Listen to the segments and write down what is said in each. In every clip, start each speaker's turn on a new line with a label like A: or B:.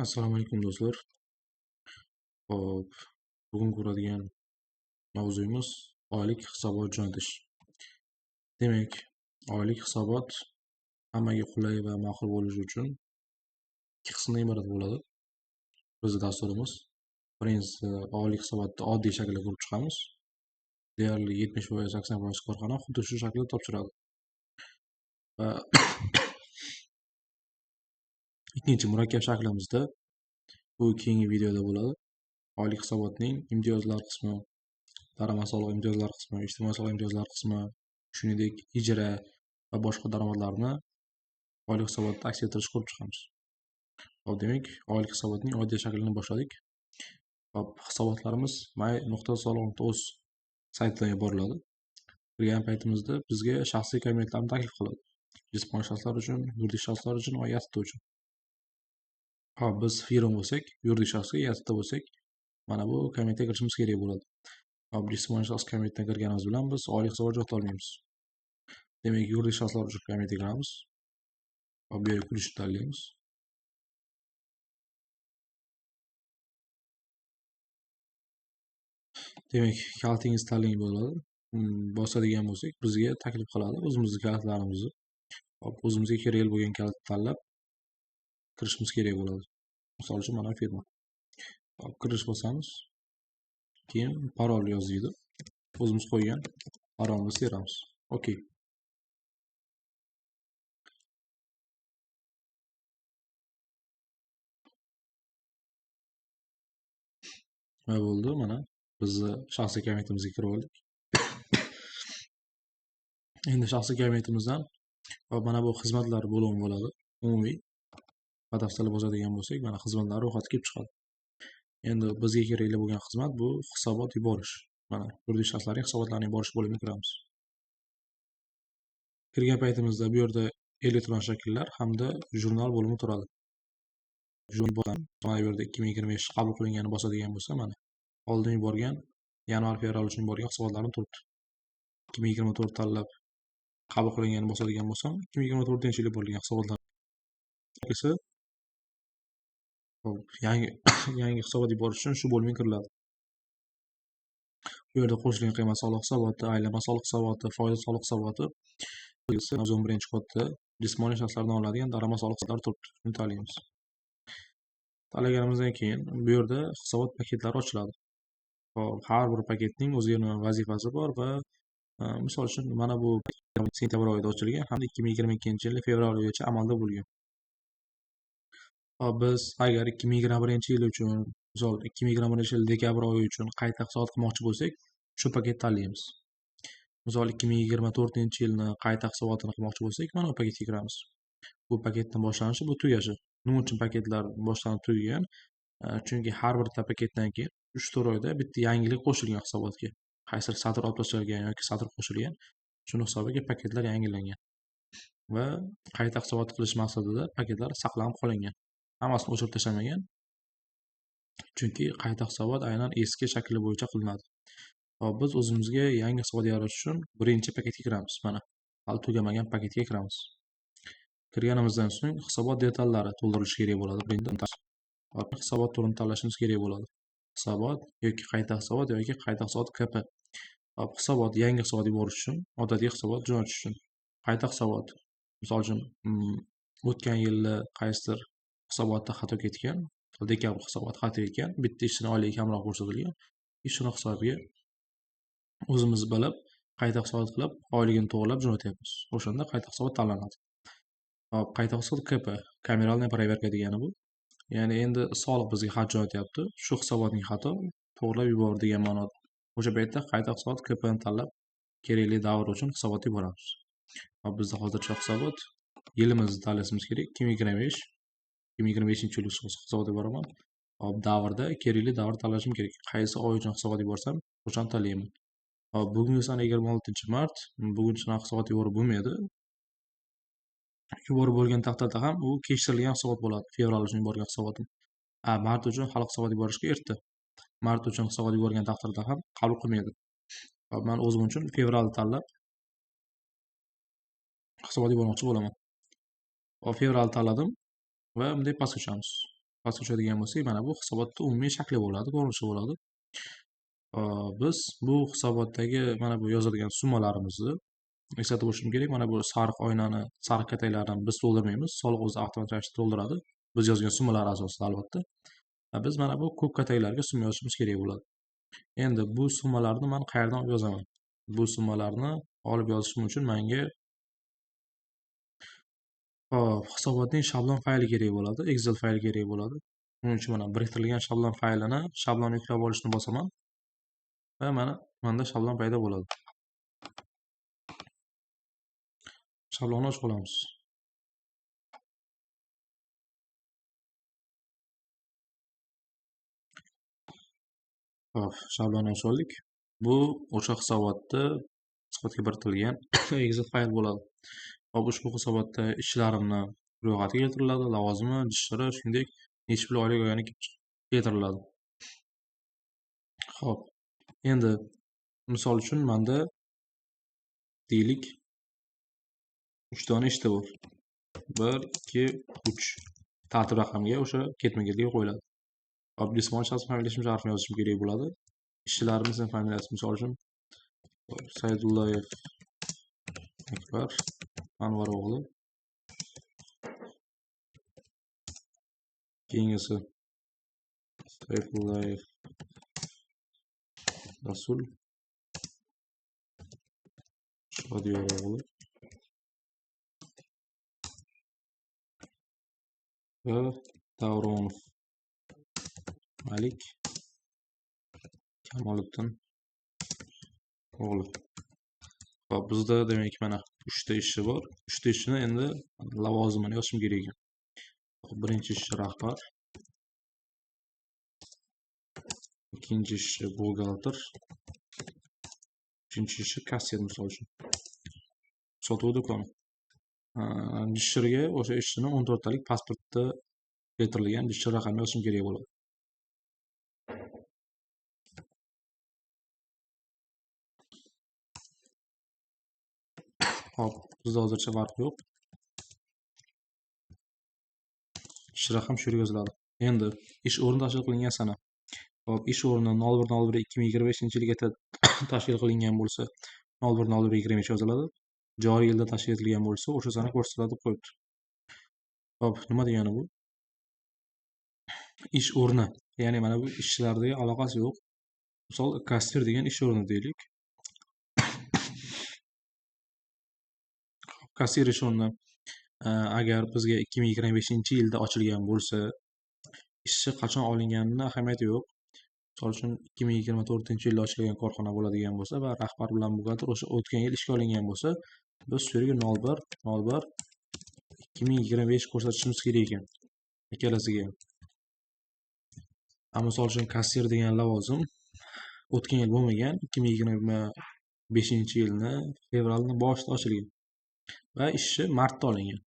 A: Assalomu alaykum do'stlar. Xo'p, bugun ko'radigan mavzuyimiz oylik hisobot jo'natish. Demak, oylik hisobot hammaga qulay va ma'qul bo'lishi uchun ikki qismdan iborat bo'ladi. Bizning dasturimiz birinchisi oylik hisobotni oddiy shaklda ko'rib chiqamiz. Deyarli 70%-80% korxona xuddi shu shaklda topshiradi. Va ikkinchi murakkab shaklimizda bu keyingi videoda bo'ladi. Oylik hisobotning imtiyozlar qismi, daromad solig'i imtiyozlar qismi, ijtimoiy soliq imtiyozlar qismi, shuningdek ijara va boshqa daromadlarni oylik hisobotda aks ettirish ko'rib chiqamiz. Xo'p, demak, oylik hisobotning oddiy shaklini boshladik. Xo'p, hisobotlarimiz my.soliq.uz saytidan yuboriladi. Kirgan paytimizda bizga shaxsiy kabinetlarni taklif qiladi. Jismoniy shaxslar uchun, yuridik shaxslar uchun va YAST uchun. Xo'p, biz firma bo'lsak, yuridik shaxsga YAST bo'lsak, mana bu kabinetga kirishimiz kerak bo'ladi. Xo'p, jismoniy shaxs kabinetdan kirganimiz bilan biz oylik hisobot jo'nata olmaymiz. Demak, yuridik shaxslar uchun kabinetga kiramiz. Xo'p, bu yerga kirishni tanlaymiz. Demak, kalitingiz tanlang bo'ladi. Bosadigan bo'lsak, bizga taklif qiladi o'zimizning kalitlarimizni. Xo'p, o'zimizga kerak bo'lgan kalitni tanlab kirishimiz kerak bo'ladi. Misol uchun mana firma. Xo'p, kirish bosamiz. Keyin parol yoz deydi. O'zimiz qo'ygan parolimizni teramiz. Okey. Va bo'ldi, mana bizni shaxsiy kabinetimizga kirib oldik. Endi shaxsiy kabinetimizdan mana bu xizmatlar bo'limi bo'ladi. Umumiy batafsil bosadigan bo'lsak, mana xizmatlar ro'yxati kelib chiqadi. Endi bizga kerakli bo'lgan xizmat bu hisobot yuborish. Mana yuridik shaxslarning hisobotlarini yuborish bo'limiga kiramiz. Kirgan paytimizda bu yerda elektron shakllar hamda jurnal bo'limi turadi. Mana bu yerda 2025 qabul qilingani bosadigan bo'lsa, mana oldin yuborgan yanvar-fevral uchun yuborgan hisobotlarim turibdi. 2024 tanlab qabul qilingani bosadigan bo'lsam, 2024-yil yuborilgan hisobotlar esa yangi hisobot yuborish uchun shu bo'limga kiriladi. Bu yerda qo'shilgan qiymat soliq hisoboti, aylanma soliq hisoboti, foyda soliq hisoboti, 111-kodda jismoniy shaxslardan olinadigan daromad soliq hisobotlari turibdi. Shuni tanlaymiz. Tanlaganimizdan keyin bu yerda hisobot paketlari ochiladi. Xo'p, har bir paketning o'ziga vazifasi bor va misol uchun mana bu sentyabr oyida ochilgan hamda 2022-yil fevral oyigacha amalda bo'lgan. Xo'p, biz agar 2021-yil uchun, misol 2021-yil dekabr oyi uchun qayta hisobot qilmoqchi bo'lsak, shu paketni tanlaymiz. Misol 2024-yilni qayta hisobotini qilmoqchi bo'lsak, mana bu paketga kiramiz. Bu paketning boshlanishi, bu tugashi. Nima uchun paketlar boshlanib tugagan? Chunki har bir paketdan keyin 3-4 oyda bitta yangilik qo'shilgan hisobotga. Qaysidir satr olib tashlangan yoki satr qo'shilgan, shuni hisobiga paketlar yangilangan va qayta hisobot qilish maqsadida paketlar saqlanib qolingan. Hammasini o'chirib tashlamagan. Chunki qayta hisobot aynan eski shakli bo'yicha qilinadi. Xo'p, biz o'zimizga yangi hisobot yaratish uchun birinchi paketga kiramiz. Mana hali tugamagan paketga kiramiz. Kirganimizdan so'ng hisobot detallari to'ldirilishi kerak bo'ladi. Birinchi hisobot turini tanlashimiz kerak bo'ladi. Hisobot yoki qayta hisobot yoki qayta hisobot KP. Xo'p, hisobot yangi hisobot yuborish uchun, odatiy hisobot jo'natish uchun. Qayta hisobot, misol uchun, o'tgan yilda qaysidir hisobotda xato ketgan, dekabr hisoboti xato ketgan, bitta ishchining oyligi kamroq ko'rsatilgan. Shuni hisobiga o'zimiz bilib, qayta hisobot qilib, oyligini to'g'rilab jo'natyapmiz. O'shanda qayta hisobot tanlanadi. Xo'p, qayta hisobot KP, kameralniy проверка degani bu. Ya'ni endi soliq bizga xat jo'natyapti. Shu hisobotning xato to'g'rilab yubor degan ma'noda. O'sha paytda qayta hisobot KP ni tanlab, kerakli davr uchun hisobot yuboramiz. Xo'p, bizda hozircha hisobot yilimizni tanlashimiz kerak. 2025 2025-yil hisobot yuboraman. Xo'p, davrda kerakli davr tanlashim kerak. Qaysi oy uchun hisobot yuborsam, o'shani tanlayman. Xo'p, bugungi sana 26-mart. Bugun sana hisobot yuborib bo'lmaydi. Yuborib bo'lgan taqdirda ham u kechiktirilgan hisobot bo'ladi. Fevral uchun yuborgan hisobotim. Mart uchun hali hisobot yuborishga erta. Mart uchun hisobot yuborgan taqdirda ham qabul qilmaydi. Xo'p, men o'zim uchun fevralni tanlab hisobot yubormoqchi bo'laman. Xo'p, fevralni tanladim va bunday pastga tushamiz. Pastga tushadigan bo'lsak, mana bu hisobotning umumiy shakli bo'ladi, ko'rinishi bo'ladi. Biz bu hisobotdagi mana bu yozadigan summalarimizni eslatib o'tishim kerak. Mana bu sariq oynani, sariq kataklarni biz to'ldirmaymiz. Soliq o'zi avtomatik ravishda to'ldiradi. Biz yozgan summalar asosida albatta. Biz mana bu ko'k kataklarga summa yozishimiz kerak bo'ladi. Endi bu summalarni men qayerdan olib yozaman? Bu summalarni olib yozishim uchun menga hisobotning shablon fayli kerak bo'ladi, Excel fayli kerak bo'ladi. Buning uchun mana biriktirilgan shablon faylini, shablon yuklab olishni bosaman va mana menda shablon paydo bo'ladi. Shablonni ochib olamiz. Xo'p, shablonni ochib oldik. Bu o'sha hisobotda hisobotga biriktirilgan Excel fayl bo'ladi. Hop, ushbu hisobotda ishlarimni ro'yxati keltiriladi, lavozimi, jishri, shuningdek, necha pul oylik olgani keltiriladi. Xo'p, endi misol uchun menda deylik 3 dona ishda bor. 1, 2, 3 tartib raqamga o'sha ketma-ketlik qo'yiladi. Hop, jismoniy shaxs familiyasi harfini yozishim kerak bo'ladi. Ishchilarimizning familiyasi misol uchun Saydullayev Akbar Anvar o'g'li. Keyingisi Sayfullayev Rasul Shodiyor o'g'li va Davronov Malik Kamoliddin o'g'li. Hop, bizda demak mana 3 ta ishchi bor. 3 ta ishchini endi lavozimini yozishim kerak ekan. Birinchi ishchi rahbar, ikkinchi ishchi buxgalter, uchinchi ishchi kassir misol uchun. Sotuv do'koni. Jishirga o'sha ishchini 14 talik pasportda keltirilgan jishir raqamini yozishim kerak bo'ladi. Hop, bizda hozircha farq yo'q. Ish raqam shu yerga yoziladi. Endi ish o'rni tashkil qilingan sana. Hop, ish o'rni 01.01.2025-yilga tashkil qilingan bo'lsa, 01.01.25 yoziladi. Joriy yilda tashkil etilgan bo'lsa, o'sha sana ko'rsatiladi deb qo'yibdi. Hop, nima degani bu? Ish o'rni, ya'ni mana bu ishchilarga aloqasi yo'q. Misol, kassir degan ish o'rni deylik. Kassir ish o'rni agar bizga 2025-yilda ochilgan bo'lsa, ishchi qachon olinganini ahamiyati yo'q. Misol uchun 2024-yilda ochilgan korxona bo'ladigan bo'lsa va rahbar bilan buxgalter o'sha o'tgan yil ishga olingan bo'lsa, biz shu yerga 01.01.2025 ko'rsatishimiz kerak ekan ikkalasiga ham. Misol uchun kassir degan lavozim o'tgan yil bo'lmagan, 2025-yilni fevralning boshida ochilgan va ishchi martda olingan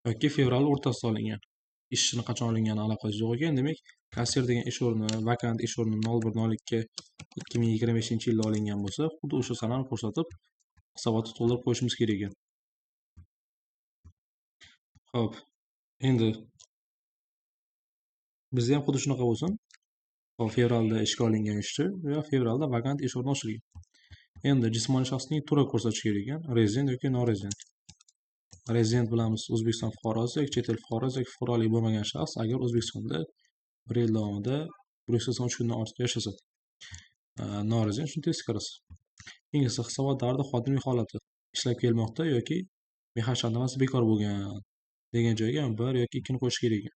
A: yoki fevral o'rtasida olingan. Ishchini qachon olingani aloqasi yo'q ekan. Demak, kassir degan ish o'rni, vakant ish o'rni 01.02.2025-yilda olingan bo'lsa, xuddi o'sha sanani ko'rsatib hisobotni to'ldirib qo'yishimiz kerak ekan. Xo'p, endi bizda ham xuddi shunaqa bo'lsin. Xo'p, fevralda ishga olingan ishchi va fevralda vakant ish o'rni ochilgan. Endi jismoniy shaxsning turi ko'rsatish kerak ekan, rezident yoki norezident. Rezident bilamiz, O'zbekiston fuqarosi yoki chet el fuqarosi yoki fuqarolik bo'lmagan shaxs agar O'zbekistonda 1 yil davomida 183 kundan ortiq yashasa. Norezident shuni teskarisi. Keyingisi hisobot davrida xodimlik holati ishlab kelmoqda yoki mehnat shartnomasi bekor bo'lgan degan joyga 1 yoki 2 ni qo'yish kerak ekan.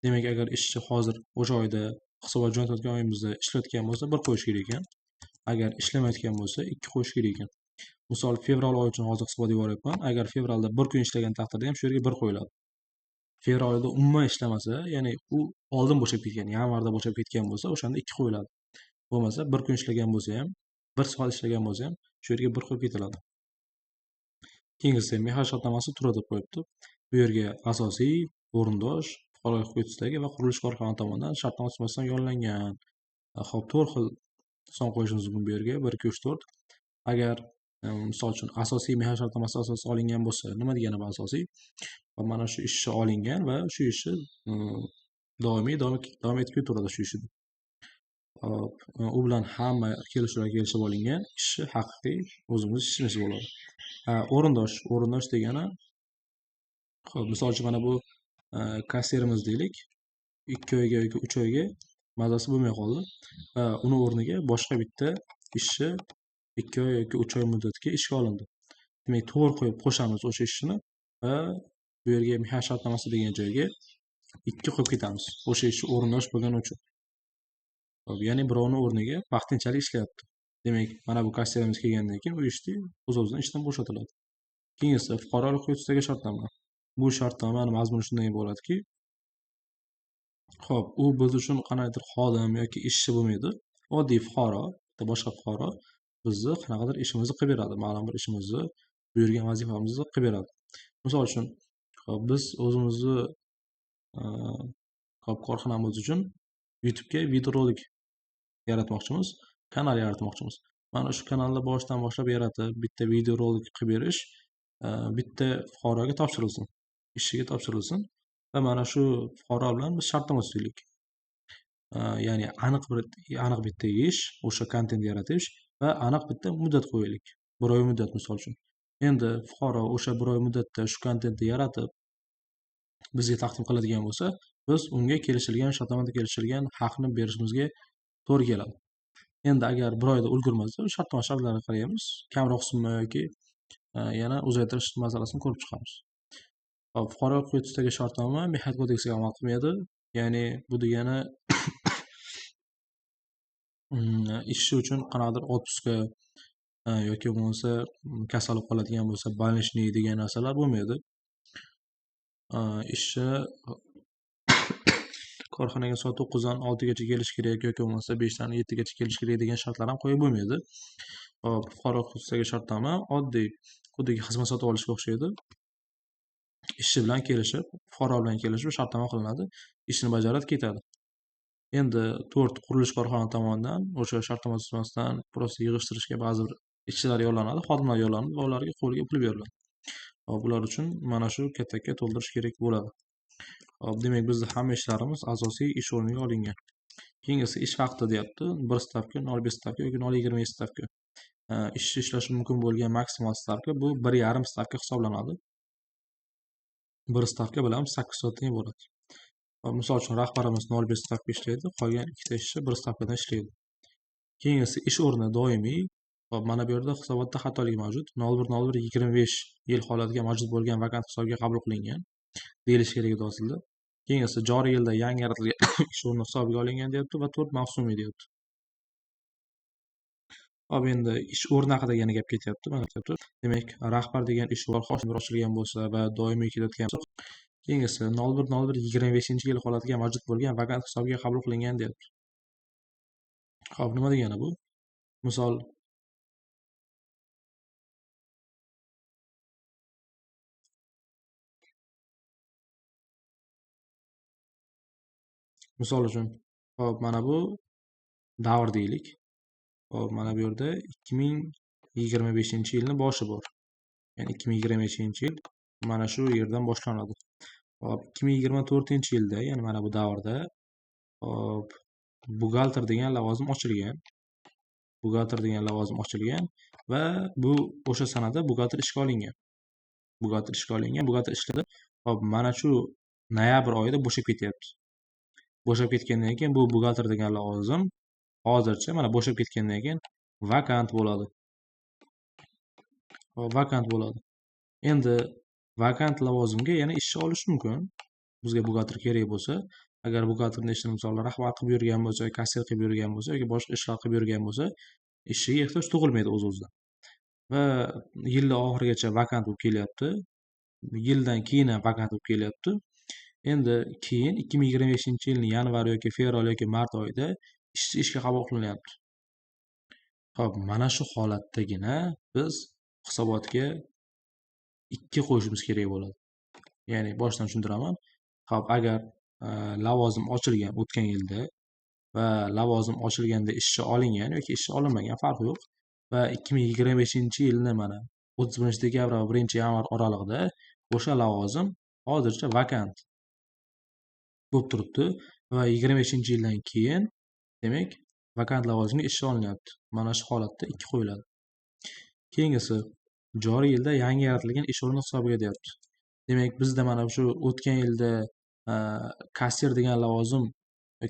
A: Demak, agar ishchi hozir o'sha oyda hisobot jo'natayotgan oyimizda ishlayotgan bo'lsa, 1 qo'yish kerak ekan. Agar ishlamayotgan bo'lsa, 2 qo'yish kerak ekan. Misol, fevral oyi uchun hozir hisobot yuboryapman. Agar fevralda 1 kun ishlagan taqdirda ham shu yerga 1 qo'yiladi. Fevral oyida umuman ishlamasa, ya'ni u oldin bo'shab ketgan, yanvarda bo'shab ketgan bo'lsa, o'shanda 2 qo'yiladi. Bo'lmasa 1 kun ishlagan bo'lsa ham, 1 soat ishlagan bo'lsa ham shu yerga 1 qo'yib ketiladi. Keyingisi mehnat shartnomasi turi deb qo'yibdi. Bu yerga asosiy, o'rindosh, fuqarolik huquqidagi va qurilish korxona tomonidan shartnoma tuzmasdan yollangan. Xo'p, 4 xil son qo'yishimiz mumkin bu yerga 1 2 3 4. Agar misol uchun asosiy mehnat shartnomasi asosida olingan bo'lsa, nima degani bu asosiy? Va mana shu ishchi olingan va shu ishni doimiy davom etib ketaveradi shu ishni. Hop, u bilan hamma kelishuvlar kelishib olingan, ishchi haqiqiy o'zimiz ishimiz bo'ladi. O'rindosh, o'rindosh degani, hop, misol uchun mana bu kassirimiz deylik, 2 oyga yoki 3 oyga mazasi bo'lmay qoldi va uni o'rniga boshqa bitta ishchi 2 oy yoki 3 oy muddatga ishga olindi. Demak, to'g'ri qo'yib qo'shamiz o'sha ishni va bu yerga mehnat shartnomasi degan joyga 2 qo'yib ketamiz. O'sha ishchi o'rindosh bo'lgani uchun. Hop, ya'ni birovning o'rniga vaqtinchalik ishlayapti. Demak, mana bu kassirimiz kelgandan keyin u ishni o'z-o'zidan ishdan bo'shatiladi. Keyingisi fuqarolik huquqidagi shartnoma. Bu shartnomaning mazmuni shundan iboratki, hop, u biz uchun qandaydir xodim yoki ishchi bo'lmaydi. Oddiy fuqaro, boshqa fuqaro bizni qanaqadir ishimizni qilib beradi, ma'lum bir ishimizni, buyurgan vazifamizni qilib beradi. Misol uchun, hop, biz o'zimizni hop, korxonamiz uchun YouTube'ga videorolik yaratmoqchimiz, kanal yaratmoqchimiz. Mana shu kanalni boshdan boshlab yaratib, bitta videorolik qilib berish bitta fuqaroga topshirilsin, ishchiga topshirilsin va mana shu fuqaro bilan biz shartnoma tuzaylik. Ya'ni aniq bitta ish, o'sha kontent yaratish va aniq bitta muddat qo'yaylik. Bir oy muddat misol uchun. Endi fuqaro o'sha bir oy muddatda shu kontentni yaratib bizga taqdim qiladigan bo'lsa, biz unga kelishilgan shartnomada kelishilgan haqni berishimizga to'g'ri keladi. Endi agar bir oyda ulgurmasa, shartnoma shartlarini qaraymiz, kamroq summa yoki yana uzaytirish masalasini ko'rib chiqamiz. Hop, fuqarolik huquqidagi shartnoma mehnat kodeksiga amal qilmaydi. Ya'ni bu degani ishchi uchun qanaqadir otpuska yoki bo'lmasa kasal bo'lib qoladigan bo'lsa, больничный degan narsalar bo'lmaydi. Ishchi korxonaga soat 9 dan 6 gacha kelish kerak yoki bo'lmasa 5 dan 7 gacha kelish kerak degan shartlar ham qo'yib bo'lmaydi. Hop, fuqarolik huquqidagi shartnoma oddiy, xuddiki xizmat sotib olishga o'xshaydi. Ishchi bilan kelishib, fuqaro bilan kelishib shartnoma qilinadi, ishini bajaradi, ketadi. Endi 4 qurilish korxona tomonidan o'sha shartnoma tuzmasdan prosta yig'ishtirishga ba'zi bir ishchilar yollanadi, xodimlar yollanadi va ularga qo'lga pul beriladi. Hop, ular uchun mana shu katakka to'ldirish kerak bo'ladi. Hop, demak, bizning hamma ishlarimiz asosiy ish o'rniga olingan. Keyingisi ish vaqti deyapti. 1 stavka, 0.5 stavka yoki 0.25 stavka. Ishchi ishlashi mumkin bo'lgan maksimal stavka bu 1.5 stavka hisoblanadi. 1 stavka bilan 8 soatdan iborat. Misol uchun rahbarimiz 0.5 stavka ishlaydi, qolgan ikkita ishchi 1 stavkadan ishlaydi. Keyingisi ish o'rni doimiy. Hop, mana bu yerda hisobotda xatolik mavjud. 01.01.25 yil holatiga mavjud bo'lgan vakant hisobga qabul qilingan deyilishi kerak edi aslida. Keyingisi joriy yilda yangi yaratilgan ish o'rni hisobga olingan deyapti va 4 mavsumiy deyapti. Hop, endi ish o'rni haqida yana gap ketyapti. Mana deyapti. Demak, rahbar degan ish o'rni ochilgan bo'lsa va doimiy kelayotgan bo'lsa, keyingisi 01.01.25 yil holatiga mavjud bo'lgan vakant hisobga qabul qilingan deyapti. Hop, nima degani bu? Misol uchun, hop, mana bu davr deylik. Hop, mana bu yerda 2025-yilning boshi bor. Ya'ni 2025-yil mana shu yerdan boshlanadi. Hop, 2024-yilda, ya'ni mana bu davrda, hop, buxgalter degan lavozim ochilgan. Buxgalter degan lavozim ochilgan va bu o'sha sanada buxgalter ishga olingan. Buxgalter ishga olingan, buxgalter ishladi. Hop, mana shu noyabr oyida bo'shab ketyapti. Bo'shab ketgandan keyin bu buxgalter degan lavozim hozircha mana bo'shab ketgandan keyin vakant bo'ladi. Hop, vakant bo'ladi. Endi vakant lavozimga yana ishchi olish mumkin. Bizga buxgalter kerak bo'lsa, agar buxgalterning ishini misol rahbar qilib yurgan bo'lsa, kassir qilib yurgan bo'lsa yoki boshqa ishlar qilib yurgan bo'lsa, ishchiga ehtiyoj tug'ilmaydi o'z-o'zidan. Va yil oxirigacha vakant bo'lib kelyapti. Yildan keyin ham vakant bo'lib kelyapti. Endi keyin 2025-yilning yanvar yoki fevral yoki mart oyida ishchi ishga qabul qilinyapti. Xo'p, mana shu holatdagina biz hisobotga 2 qo'yishimiz kerak bo'ladi. Ya'ni boshdan tushuntiraman. Xo'p, agar lavozim ochilgan o'tgan yilda va lavozim ochilganda ishchi olingan yoki ishchi olinmagan farqi yo'q va 2025-yilni mana 31 dekabr va 1 yanvar oralig'ida o'sha lavozim Hozircha vakant bo'lib turibdi va 25-yildan keyin demak vakant lavozimga ishga olinyapti. Mana shu holatda 2 qo'yiladi. Keyingisi joriy yilda yangi yaratilgan ish o'rni hisobiga deyapti. Demak, bizda mana shu o'tgan yilda kassir degan lavozim,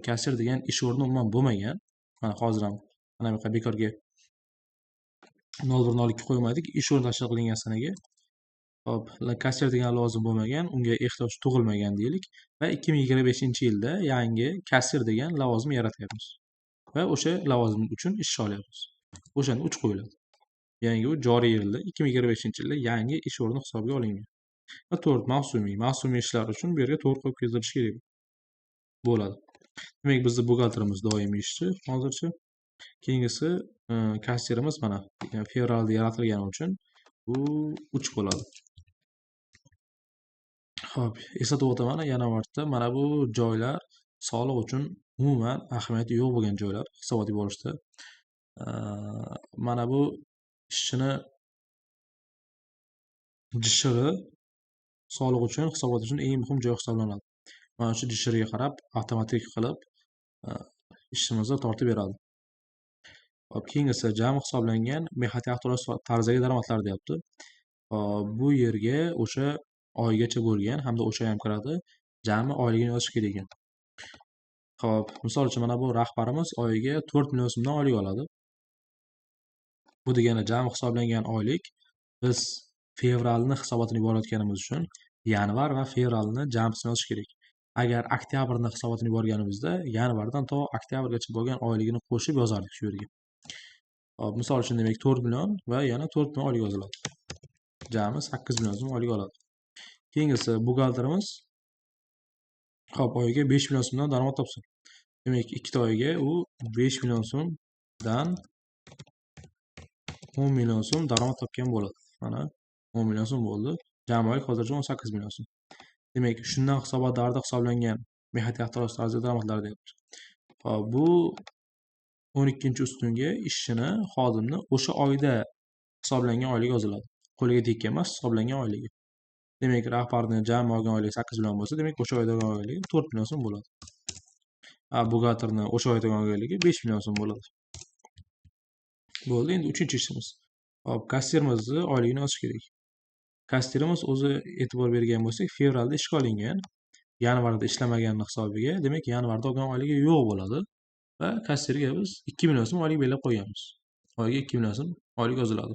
A: kassir degan ish o'rni umuman bo'lmagan. Mana hozir ham mana bu yoqqa bekorga 0102 qo'ymadik, ish o'rni tashkil qilingan sanaga. Hop, kassir degan lavozim bo'lmagan, unga ehtiyoj tug'ilmagan deylik va 2025-yilda yangi kassir degan lavozim yaratyapmiz va o'sha lavozim uchun ishchi olyapmiz. O'shanda 3 qo'yiladi. Yangi u joriy yilda 2025-yilda yangi ish o'rni hisobga olingan. Va 4 mavsumiy, mavsumiy ishlar uchun bu yerga 4 qo'yib kezdirish kerak bo'ladi. Demak, bizning buxgalterimiz doimiy ishchi hozircha. Keyingisi kassirimiz mana fevralda yaratilgani uchun bu 3 bo'ladi. Xo'p, eslatib o'taman, yanvarda mana bu joylar soliq uchun umuman ahamiyati yo'q bo'lgan joylar hisobot yuborishda. Mana bu ishchini jishiri soliq uchun, hisobot uchun eng muhim joy hisoblanadi. Mana shu jishiriga qarab avtomatik qilib ishimizni tortib beradi. Hop, keyingisi jami hisoblangan mehnat haqi to'lash tarzidagi daromadlar deyapti. Hop, bu yerga o'sha oygacha bo'lgan hamda o'sha ham kiradi, jami oyligini yozish kerak ekan. Hop, misol uchun mana bu rahbarimiz oyiga 4 million so'mdan oylik oladi. Bu degani jami hisoblangan oylik biz fevralni hisobotini yuborayotganimiz uchun yanvar va fevralni jamisini yozish kerak. Agar oktyabrni hisobotini yuborganimizda yanvardan to oktyabrgacha bo'lgan oyligini qo'shib yozardik shu yerga. Hop, misol uchun demak 4 million va yana 4 million oylik yoziladi. Jami 8 million so'm oylik oladi. Keyingisi buxgalterimiz hop oyiga 5 million so'mdan daromad topsin. Demak, ikkita oyiga u 5 million so'mdan 10 million so'm daromad topgan bo'ladi. Mana 10 million so'm bo'ldi. Jami oylik hozircha 18 million so'm. Demak, shundan hisobot davrida hisoblangan mehnat haqi to'lash tarzidagi daromadlar deyapti. Hop, bu 12-ustunga ishchini, xodimni o'sha oyda hisoblangan oyligi yoziladi. Qo'liga tekkan emas, hisoblangan oyligi. Demak, rahbarning jami olgan oyligi 8 million bo'lsa, demak o'sha oyda olgan oyligi 4 million so'm bo'ladi. Buxgalterni o'sha oyda olgan oyligi 5 million so'm bo'ladi. Bo'ldi, endi 3-ishimiz. Hop, kassirimizni oyligini yozish kerak. Kassirimiz o'zi e'tibor bergan bo'lsak, fevralda ishga olingan, yanvarda ishlamaganini hisobiga, demak yanvarda olgan oyligi yo'q bo'ladi va kassirga biz 2 million so'm oylik belgilab qo'yganmiz. Oyiga 2 million so'm oylik yoziladi.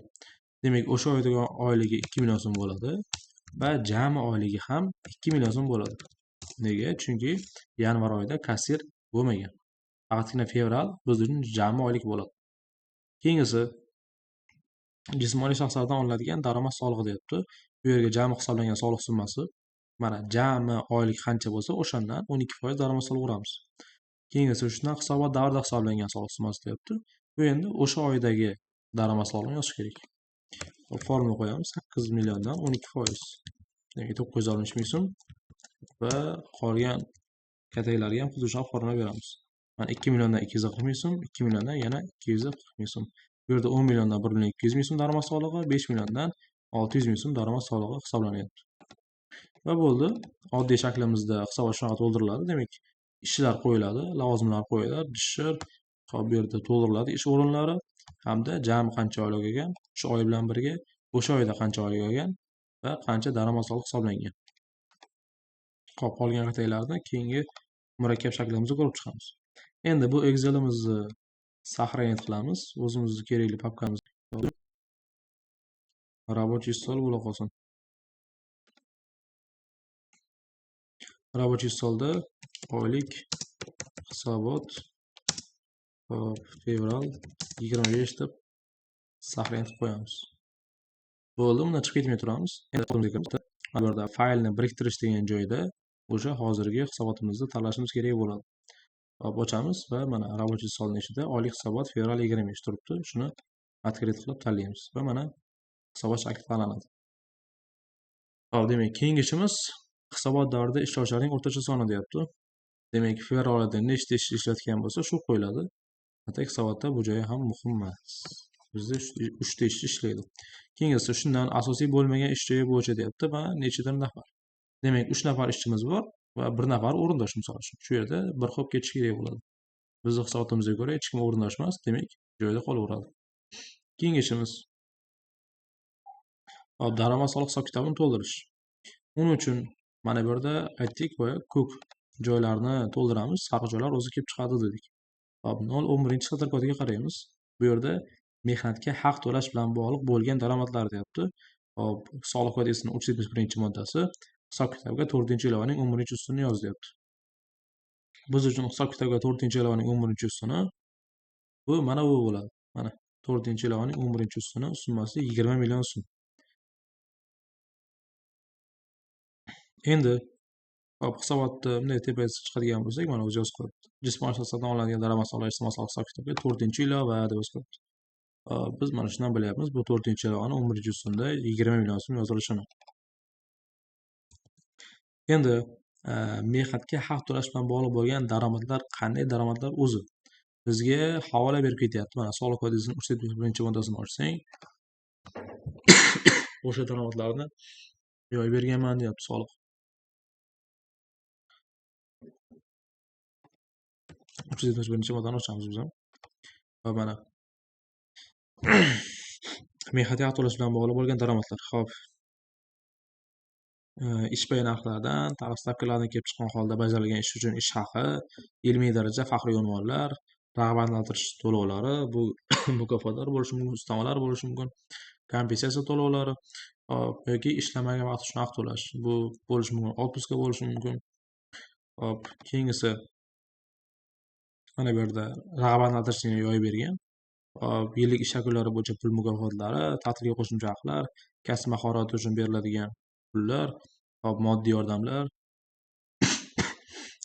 A: Demak, o'sha oydagi oyligi 2 million so'm bo'ladi va jami oyligi ham 2 million so'm bo'ladi. Nega? Chunki yanvar oyida kassir bo'lmagan. Faqatgina fevral biz uchun jami oylik bo'ladi. Keyingisi jismoniy shaxslardan olinadigan daromad solig'i deyapti. Bu yerga jami hisoblangan soliq summasi, mana jami oylik qancha bo'lsa, o'shandan 12% daromad solig'i uramiz. Keyingisi shundan hisobot davrida hisoblangan soliq summasi deyapti. Bu endi o'sha oydagi daromad solig'ini yozish kerak. Formula qo'yamiz 8 milliondan 12%. Demak 960 ming so'm va qolgan kataklarga ham xuddi shunaqa formula beramiz. Mana 2 milliondan 240 ming so'm, 2 milliondan yana 240 ming so'm. Bu yerda 10 milliondan 1 million 200 ming so'm daromad solig'i, 5 milliondan 600 ming so'm daromad solig'i hisoblanyapti. Va bo'ldi. Oddiy shaklimizda hisobot shunaqa to'ldiriladi. Demak, ishlar qo'yiladi, lavozimlar qo'yiladi, jishir, hop bu yerda to'ldiriladi ish o'rinlari hamda jami qancha oylik olgan, shu oy bilan birga o'sha oyda qancha oylik olgan va qancha daromad solig'i hisoblangan. Hop, qolgan kataklarni keyingi murakkab shaklimizda ko'rib chiqamiz. Endi bu Excel'imizni saqlanib qilamiz. O'zimizga kerakli papkamiz Рабочий stol bo'la qolsin. Рабочий stolda oylik hisobot hop fevral 25 deb saqlanib qo'yamiz. Bo'ldi, bundan chiqib ketmay turamiz. Endi bu yerda faylni biriktirish degan joyda o'sha hozirgi hisobotimizni tanlashimiz kerak bo'ladi. Hop, ochamiz va mana рабочий stolning ichida oylik hisobot fevral 25 turibdi. Shuni открыть qilib tanlaymiz va mana hisobot shakli tanlanadi. Hop, demak, keyingi ishimiz hisobot davrida ishlovchilarning o'rtacha soni deyapti. Demak, fevral oyida nechta ish ishlatgan bo'lsa, shu qo'yiladi. Hatto hisobotda bu joyi ham muhim emas. Bizda 3 ta ishchi ishlaydi. Keyingisi shundan asosiy bo'lmagan ish joyi bo'yicha deyapti va nechadir nafar. Demak, 3 nafar ishchimiz bor va 1 nafar o'rindosh misol uchun. Shu yerda bir qo'yib ketish kerak bo'ladi. Bizning hisobotimizga ko'ra hech kim o'rindosh emas, demak, joyida qolaveradi. Keyingi ishimiz hop, daromad soliq hisob kitobini to'ldirish. Uning uchun mana bu yerda aytdik, boya ko'k joylarni to'ldiramiz, sariq joylar o'zi kelib chiqadi dedik. Hop, 0.11 satr kodiga qaraymiz. Bu yerda mehnatga haq to'lash bilan bog'liq bo'lgan daromadlar deyapti. Hop, soliq kodeksining 371-moddasi hisob kitobga 4-ilovaning 11-ustunini yoz deyapti. Biz uchun hisob kitobga 4-ilovaning 11-ustuni bu mana bu bo'ladi. Mana 4-ilovaning 11-ustuni summasi 20 million so'm. Endi hop, hisobotni bunday tepasiga chiqadigan bo'lsak, mana o'zi yozib qo'yibdi. Jismoniy shaxslardan olinadigan daromad solig'i ijtimoiy soliq hisob kitobiga 4-ilova deb yozib qo'yibdi. Biz mana shundan bilyapmiz, bu 4-ilovani 11-ustunda 20 million so'm yozilishini. Endi mehnatga haq to'lash bilan bog'liq bo'lgan daromadlar qanday daromadlar o'zi? Bizga havola berib ketyapti. Mana soliq kodeksining 371-moddasini ochsang, o'sha daromadlarni yoyib berganman deyapti soliq. 371-moddani ochamiz biz ham. Va mana mehnatga haq to'lash bilan bog'liq bo'lgan daromadlar. Xo'p. Ish pay narxlaridan, tarif stavkalaridan kelib chiqqan holda bajarilgan ish uchun ish haqi, ilmiy daraja, faxriy unvonlar, rag'batlantirish to'lovlari, bu mukofotlar bo'lishi mumkin, ustamalar bo'lishi mumkin, kompensatsiya to'lovlari, hop, yoki ishlamagan vaqt uchun haq to'lash, bu bo'lishi mumkin, otpuska bo'lishi mumkin. Hop, keyingisi mana bu yerda rag'batlantirishni yoyib bergan. Hop, yillik ish yakunlari bo'yicha pul mukofotlari, ta'tilga qo'shimcha haqlar, kasb mahorati uchun beriladigan pullar, hop, moddiy yordamlar,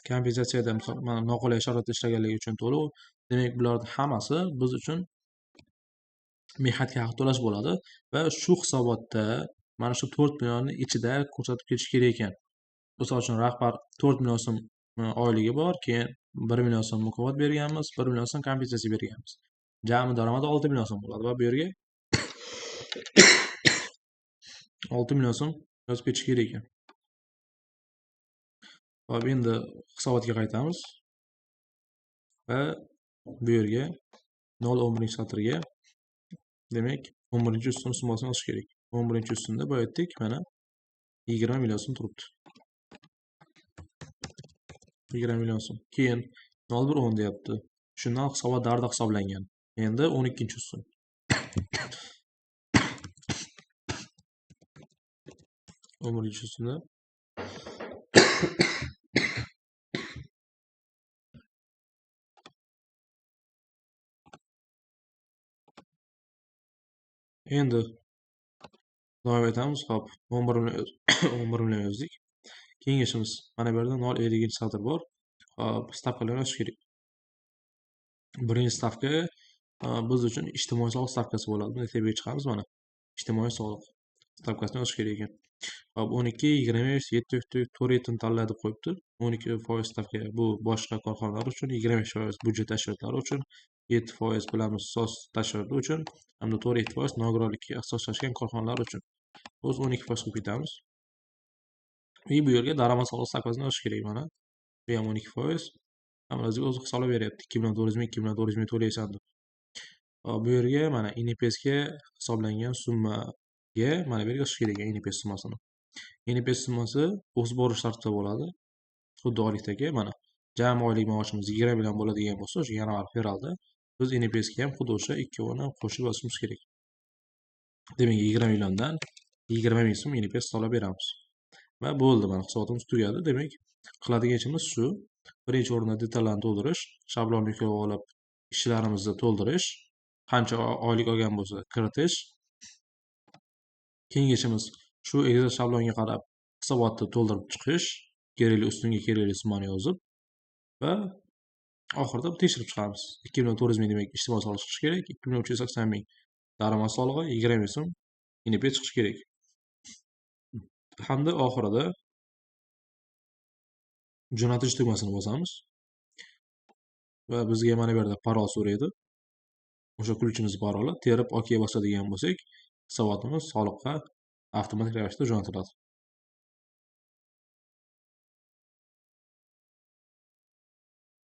A: kompensatsiyada misol mana noqulay sharoitda ishlaganligi uchun to'lov. Demak, bularning hammasi biz uchun mehnatga haq to'lash bo'ladi va shu hisobotda mana shu 4 millionni ichida ko'rsatib ketish kerak ekan. Misol uchun rahbar 4 million so'm oyligi bor, keyin 1 million so'm mukofot berganmiz, 1 million so'm kompensatsiya berganmiz. Jami daromadi 6 million so'm bo'ladi va bu yerga 6 million so'm yozib ketish kerak ekan. Hop, endi hisobotga qaytamiz va bu yerga 0.11 satrga demak 11-ustun summasini yozish kerak. 11-ustunda boya aytdik, mana 20 million so'm turibdi. 20 million so'm. Keyin 0.1.10 deyapti. Shundan hisobot davrida hisoblangan. Endi 12-ustun. 11-ustunda endi davom etamiz. Hop, 11 million 11 million yozdik. Keyingi ishimiz mana bu yerda 0.50 satr bor. Hop, stavkalarni yozish kerak. Birinchi stavka biz uchun ijtimoiy soliq stavkasi bo'ladi. Buni tepaga chiqamiz mana. Ijtimoiy soliq stavkasini yozish kerak ekan. Hop, 12, 25, 7, 4 tanla deb qo'yibdi. 12% stavka bu boshqa korxonalar uchun, 25% byudjet tashkilotlari uchun, 7% bilamiz soz tashkiloti uchun hamda 4,7% nogironlikka ixtisoslashgan korxonalar uchun. Biz 12% qilib ketamiz. И bu yerga daromad soliq stavkasini yozish kerak mana. Bu ham 12%. Hamma o'zi hisoblab beryapti. 2 million 400 ming, 2 million 400 ming to'laysan deb. Hop, bu yerga mana INPS ga hisoblangan summaga mana bu yerga yozish kerak INPS summasini. INPS summasi o'sib borish tartibida bo'ladi. Xuddi oylikdagi mana jami oylik maoshimiz 20 million bo'ladigan bo'lsa, o'sha yanvar, fevralda biz INPS ga ham xuddi o'sha ikkovini qo'shib yozishimiz kerak. Demak, 20 milliondan 20 ming so'm INPS hisoblab beramiz. Va bo'ldi, mana hisobotimiz tugadi. Demak, qiladigan ishimiz shu. Birinchi o'rinda detallarni to'ldirish, shablonni yuklab olib ishlarimizni to'ldirish, qancha oylik olgan bo'lsa kiritish. Keyingi ishimiz shu Excel shablonga qarab hisobotni to'ldirib chiqish, kerakli ustunga kerakli summani yozib va oxirida tekshirib chiqamiz. 2 million 400 ming demak ijtimoiy soliq chiqishi kerak, 2 million 380 ming daromad solig'i, 20 ming so'm INP chiqishi kerak. Hamda oxirida jo'natish tugmasini bosamiz va bizga mana bu yerda parol so'raydi. O'sha ключimiz paroli terib OK bosadigan bo'lsak, hisobotimiz soliqqa avtomatik ravishda jo'natiladi.